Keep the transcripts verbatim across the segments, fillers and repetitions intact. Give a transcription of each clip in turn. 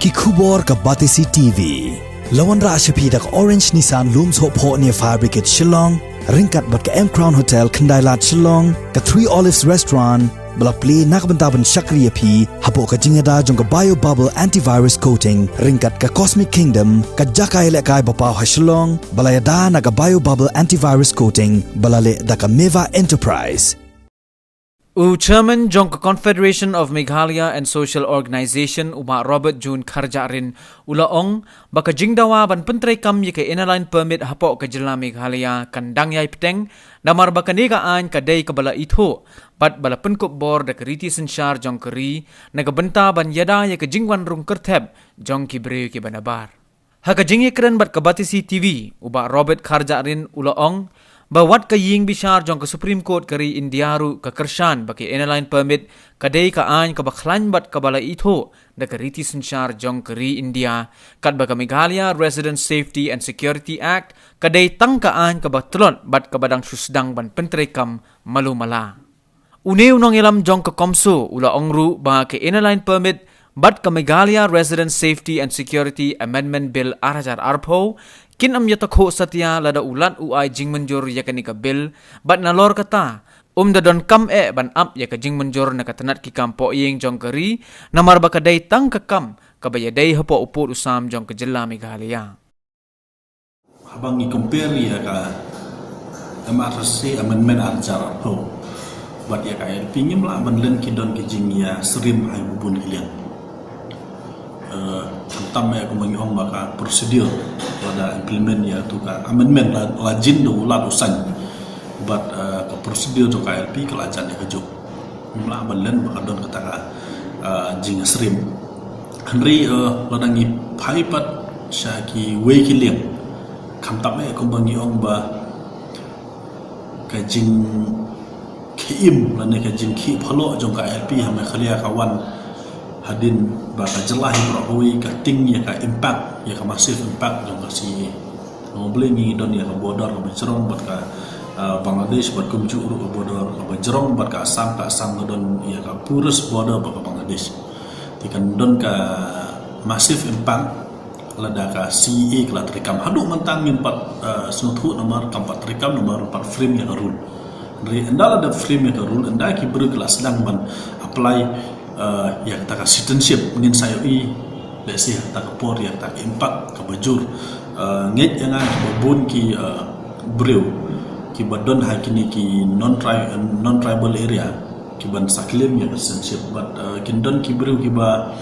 Ki khubor ka Batesi T V. La wanrah sha phi da ka Orange Nissan Lum Sohphoh near Fire Brigade Shillong, ryngkat bad ka M Crown Hotel Khyndailad Shillong, ka Three Olives Restaurant, ba la plie na ka bynta ban shakri ïa phi hapoh ka jingïada jong ka Bio Bubble Antivirus Coating, ryngkat ka Cosmic Kingdom, ka jaka ïalehkai ba paw ha Shillong, ba la ïada na ka Bio Bubble Antivirus Coating, ba la leh da ka Meva Enterprise. U Chairman jong ka Confederation of Meghalaya and Social Organisation, u Bah Robert June Kharjahrin, u la ong ba ka jingdawa ban pyntreikam ïa ka Inner Line Permit hapoh ka jylla Meghalaya kan dang ïai bteng, namar ba kane ka aiñ ka dei kaba la ithuh bad ba la pynkup bor da ka riti synshar jong ka ri, na ka bynta ban ïada ïa ka jingwan rung kyrthep jong ki briew kiba nabar. Ha ka jingïakren bad ka Batesi T V, u Bah Robert Kharjahrin u la ong ba wat ka ïing bishar jong ka Supreme Court ka ri India ruh ka kyrshan ba ka Inner Line Permit ka dei ka aiñ kaba khlaiñ bad kaba la ithuh da ka riti synshar jong ka ri India, katba ka Meghalaya Resident Safety and Security Act ka dei tang ka aiñ kaba tlot bad kaba dang shu sdang ban pyntreikam malu mala. Une u nongïalam jong ka CoMSO u la ong ruh ba ka Inner Line Permit bad ka Meghalaya Resident Safety and Security Amendment Bill ar hajar arphew kin ym ïatakhuh satia lada u Lat u ai jingmynjur ïa kane ka bill, bad nalor kata, um da donkam eh ban ap ïa ka jingmynjur na ka tnat ki kam pohïing jong ka ri, namar ba ka dei tang ka kam kaba ïadei hapoh u pud u sam jong ka jylla Meghalaya. Haba ngi compare ïa ka M R S A amendment ar hajar arphew bad ïa ka I L P, ngim lah ban len ki don ki jingïasyriem ha bun ki liang. Eh, khamtam eh kumba ngi ong ba ka procedure lada implement ïa tu ka amendment la, la jin da u Lat u sign. Bad, eh, ka procedure jong ka I L P ka la jan ïa kajuh. Ngim lah ban len ba ka don kata ka, eh, jingïasyriem. Hynrei, eh, lada ngi phai pat sha kiwei ki liang, khamtam eh kumba ngi ong ba ka jingkhie im lane ka jingkhie phalok jong ka I L P ha Meghalaya ka wan hadien ba ka jylla hi baroh kawei ka tieng ïa ka impact, ïa ka massive impact jong ka C A A. Namar balei ngi don ïa ka border kaba jrong bad ka, ah, Bangladesh, bad kumjuh ruh ka border kaba jrong bad ka Assam, ka Assam ka don ïa ka porous border bad ka Bangladesh. Te kan don ka massive impact lada ka C A A ka la treikam. Haduh mynta ngim pat, ah, sngewthuh namar kam pat treikam namar ym pat frame ïa ka rule. Hynrei ynda lada frame ïa ka rule, ynda ki briew ki la sdang ban apply, eh, ïa kata ka citizenship, ngin sa ïohi, let's say, ha kata ka por, ïa kata ka impact kaba jur. Eh, ngeit ïa nga ba bun ki, eh, briew kiba don ha kine ki non-tri-, non-tribal area kiban sa claim ïa ka citizenship, bad, eh, kin don ki briew kiba,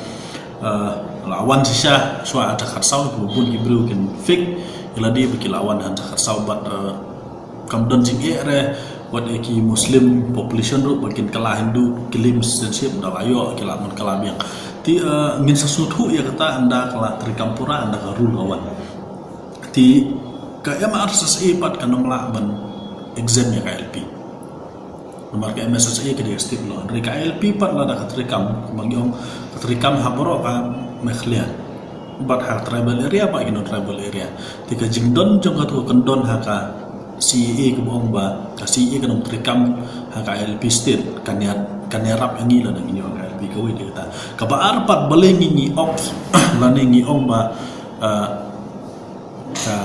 eh, la wan shisha shuwa ha khatsaw, kiba bun ki briew kin fake ïa lade ba ki la wan ha khatsaw, bad, eh, kam don jingeh re, wat ïa ki Muslim population ruh ba kin kylla Hindu, claim citizenship, da la ïoh ki la mon kylla biang. Te, eh, ngin sa sngewthuh ïa kata ynda ka la treikam pura, ynda ka rule ka wan. Te ka M R S S A pat kan ym lah ban exempt ïa ka I L P. Namar ka M R S S A ka dei ka state law. Hynrei ka I L P pat lada ka treikam, kumba ngi ong, ka treikam ha baroh ka Meghalaya. Bad ha tribal area bad ki non-tribal area. Te ka jingdon jong katu kan don ha ka C A A kaba ong ba ka C A A kan ym treikam ha ka I L P state, kan ïa, kan ïarap ïa ngi lada ngin ïoh ka I L P kawei de kata. Kaba ar pat balei ngi, ngi opt lane ngi ong ba, ah, ka,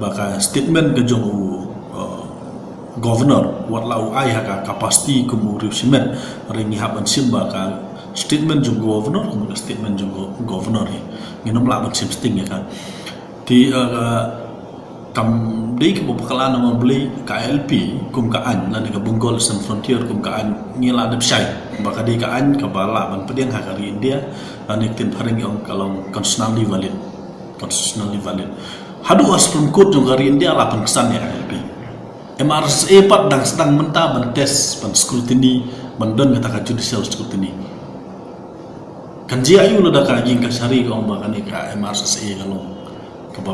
ba ka statement ka jong u, uh, governor, wat la u ai ha ka capacity kum u riewshimet, hynrei ngi hap ban shim ba ka statement jong u governor kum ka statement jong u governor hi. Ngin ym lah ban shim sting ïa ka. Te, uh, kam dei kaba bakla namar balei ka I L P kum ka aiñ, lane ka Bengal Eastern Frontier kum ka aiñ, ngi la dep shai ba ka dei ka aiñ kaba lah ban pdiang ha ka ri India, lane ktien phareng ong ka long constitutionally valid. Constitutionally valid. Haduh ha Supreme Court jong ka ri India la pynksan ïa ka I L P. M R S S A pat dang sdang mynta ban test, ban scrutiny, ban don kata ka judicial scrutiny. Kan jia aiu lada ka ïing kashari ka ong ba kane ka M R S S A ka long kaba,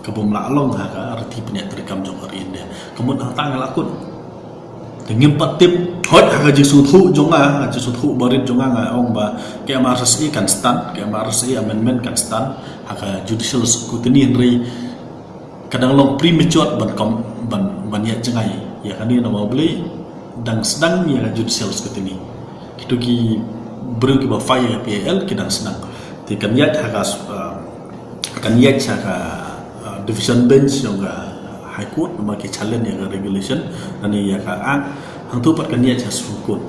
kaba ym lah long ha ka riti pynïaid treikam jong ka ri India. Ka mut hangta nga la kut. Te ngim pat tip, hooid ha ka jingsngewthuh jong nga, ha ka jingsngewthuh barit jong nga, nga ong ba ka M R S S A kan stand, ka M R S S A amendment kan stand ha ka judicial scrutiny, hynrei ka dang long premature ban kam, ban, ban ïa jngai ïa kane namar balei dang sdang ïa ka judicial scrutiny. Kitu ki briew kiba file ïa ka P I L ki dang sdang. Te kan ïaid ha ka, uh, kan ïaid ha ka, uh, division bench jong ka High Court, namar ki challenge ïa ka regulation, lane ïa ka act, hangto pat kan ïaid ha Supreme Court.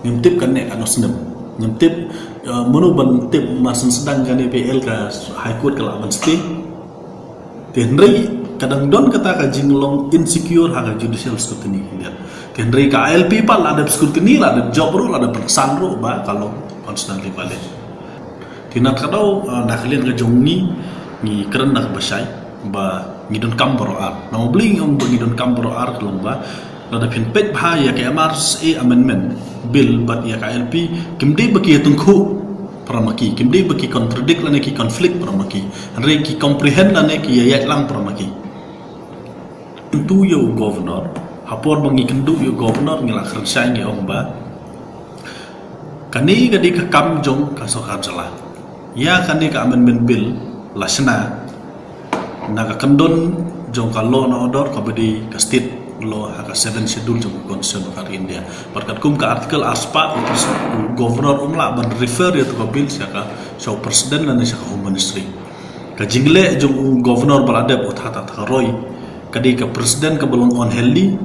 Ngim tip kan neh katno snem. Ngim tip, uh, mano ban tip mar shen sdang kane phi ïoh ka High Court ka lah ban stay. Te hynrei ka dang don kata ka jinglong insecure ha ka judicial scrutiny. Te hynrei ka I L P pat la dep scrutiny, la dep jop ruh, la dep pynsan ruh ba ka long constitutionally valid. Te na kata ka daw, ah, na ka liang ka jong ngi, ngi kren da kaba shai ba ngi donkam baroh ar. Namar balei ngi ong ba ngi donkam baroh ar, ka long ba lada phin peit bha ïa ka M R S A Amendment Bill bad ïa ka I L P, kim dei ba ki ïatyngkhuh para ma ki, kim dei ba ki contradict lane ki conflict para ma ki. Hynrei ki comprehend lane ki ïaid lang para ma ki. Kyntu ïa u governor, ha por ba ngi kyntu ïa u governor ngi la kren shai, ngi ong ba kane ka dei ka kam jong ka sorkar jylla. Ïa kane ka Amendment Bill la shna na ka kyndon jong ka law and order kaba dei ka state law ha ka seventh schedule jong ka Constitution ka ri India. Bad katkum ka article arspah, u pres-, u governor um lah ban refer ïa ka bill sha ka, sha u president lane sha ka Home Ministry. Ka jingleh jong u governor ba la dep, u Tadhaka Roy, ka dei ka president kaba long unhealthy,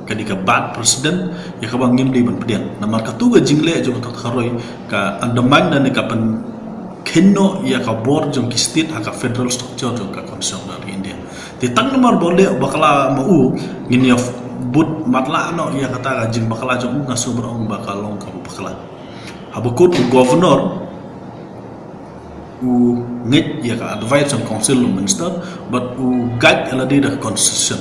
ka dei ka bad president, ïa kaba ngim dei ban pdiang. Namar katu ka jingleh jong u Tadhaka Roy ka undermine lane ka pynkheiñ noh ïa ka bor jong ki state ha ka federal structure jong ka Constitution ka ri India. Te tang namar ba u leh bakla ma u, ngin ïa bud matlah noh ïa kata ka jingbakla jong u, nga sngew ban ong ba ka long kaba bakla. Haba kut u governor u ngeit ïa ka advice jong Council of Minister, bad u guide ïa lade da ka Constitution.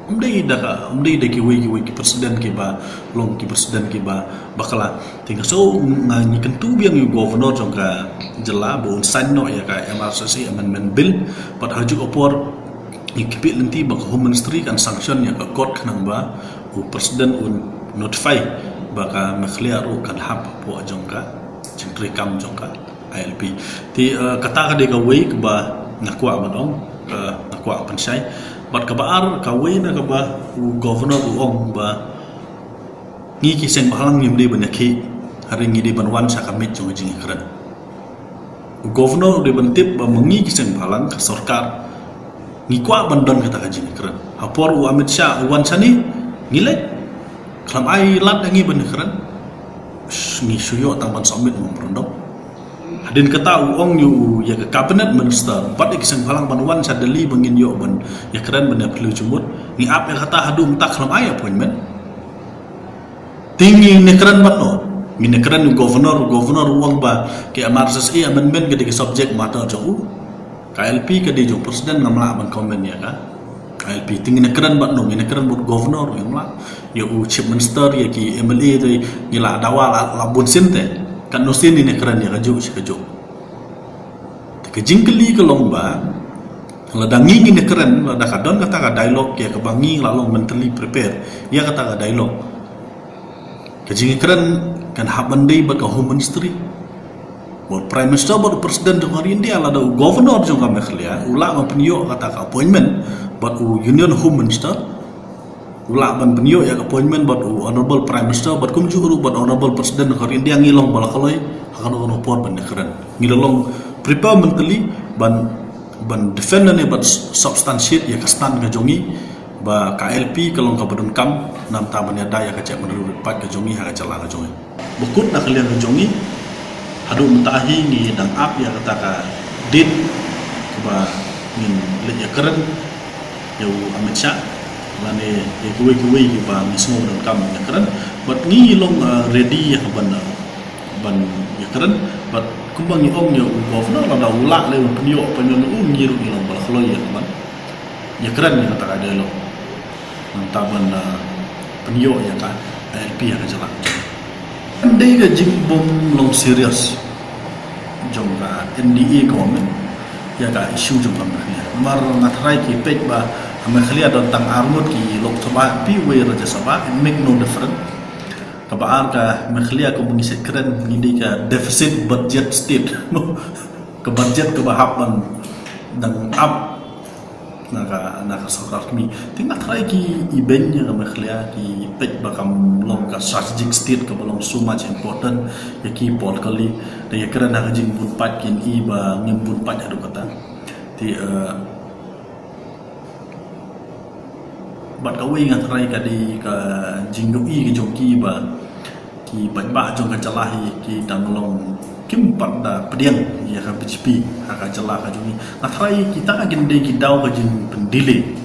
Ym dei da ka, ym dei da kiwei kiwei ki president kiba long ki president kiba bakla. Te nga sngew, nga, ngi kyntu biang ïa u governor jong ka jylla ba un sign noh ïa ka M R S S A Amendment Bill, bad ha kajuh ka por ngi kyrpad lynti ba ka Home Ministry kan sanction ïa ka court khnang ba u president un notify ba ka Meghalaya ruh kan hap hapoh jong ka jingtrei kam jong ka I L P. Te, eh, kata ka dei kawei kaba nga kwah ban ong, eh, nga kwah pynshai. Bad kaba ar, kawei na kaba u governor u ong ba ngi ki seng bhalang ngim dei ban ïakhih, hynrei ngi dei ban wan sha ka miej jong ka jingïakren. U governor u dei ban tip ba ma ngi ki seng bhalang, ka sorkar, ngi kwah ban don kata ka jingïakren. Ha por u Amit Shah u wan shane, ngi leit. Khlem ai lad ïa ngi ban ïakren. Sh-, ngi shu ïoh tang ban submit memorandum. Hadien kata u ong ïa u, ïa ka cabinet minister bad ïa ki seng bhalang ban wan sha Delhi ba ngin ïoh ban ïakren ban ïaphylliew jingmut. Ngi ap ïa kata haduh mynta khlem ai appointment. Te ngin ïakren bad no? Ngin ïakren ïa u governor, u governor u ong ba ka M R S S A amendment ka dei ka subject matter jong u. Ka I L P ka dei jong president, ngam lah ban comment ïa ka I L P. Te ngin ïakren bad no? Ngin ïakren bad u governor, ngam lah. Ïa u chief minister, ïa ki M L A te ngi la dawa la, la bun sien te. Katno sien ngin ïakren ïa kajuh shi kajuh. Te ka jingkylli ka long ba lada ngi ngin ïakren, lada ka don kata ka dialogue ïa kaba ngi la long mentally prepare ïa kata ka dialogue, ka jingïakren kan hap ban dei bad ka Home Ministry, bad Prime Minister, bad u President jong ka ri India. Lada u Governor jong ka Meghalaya u lah ban pynïoh kata ka appointment bad u Union Home Minister, u lah ban pynïoh ïa ka appointment bad u Honorable Prime Minister, bad kumjuh ruh bad Honorable President jong ka ri India, ngi long ba la kloi ha kano kano por ban ïakren. Ngi la long prepare mentally ban, ban defend ne ban substantiate ïa ka stand ka jong ngi ba ka I L P ka long kaba donkam, namar ba ngi ïada ïa ka jaitbynriew rit paid ka jong ngi ha ka jylla ka jong ngi. Ba kut na ka liang ka jong ngi, haduh mynta hi ngi dang ap ïa kata ka date kaba ngin leit ïakren ïa u Amit Shah lane ïa kiwei kiwei kiba ngi sngew donkam ïakren. Bad ngi long, uh, ready ïa ka ban, uh, ban ïakren. Bad kumba ngi ong ïa u Governor, lada u lah leh ban pynïoh, pynïoh na u, ngi ruh ngi long ba la kloi ïa ka ban ïakren ïa kata ka dialogue. Namar ban, uh, pynïoh ïa ka I L P ha ka jylla. Dei ka jingbym long serious jong ka N D A government ïa ka issue jong ka Meghalaya. Namar nga tharai ki peit ba ha Meghalaya don tang ar ngut ki Lok Sabha M P, wei Rajya Sabha, it make no difference. Kaba ar, ka Meghalaya kumba ngi shait kren, ngi dei ka deficit budget state. Ka budget kaba hap ban dang ap na ka, na ka sorkar kmie. Te nga tharai ki i beiñ ïa ka Meghalaya ki peit ba kam long ka strategic state kaba long so much important ïa ki por kali. Te ïa kren na ka jingbun pait kin i ba ngim bun pait haduh katta. Te, eh, bad kawei nga tharai ka dei ka jingïohi ka jong ki ba ki paidbah jong ka jylla hi ki dang long kim pat da pdiang ïa ka B J P ha ka jylla ka jong ngi. Nga tharai kita kin dei ki daw ka jingpyndilei.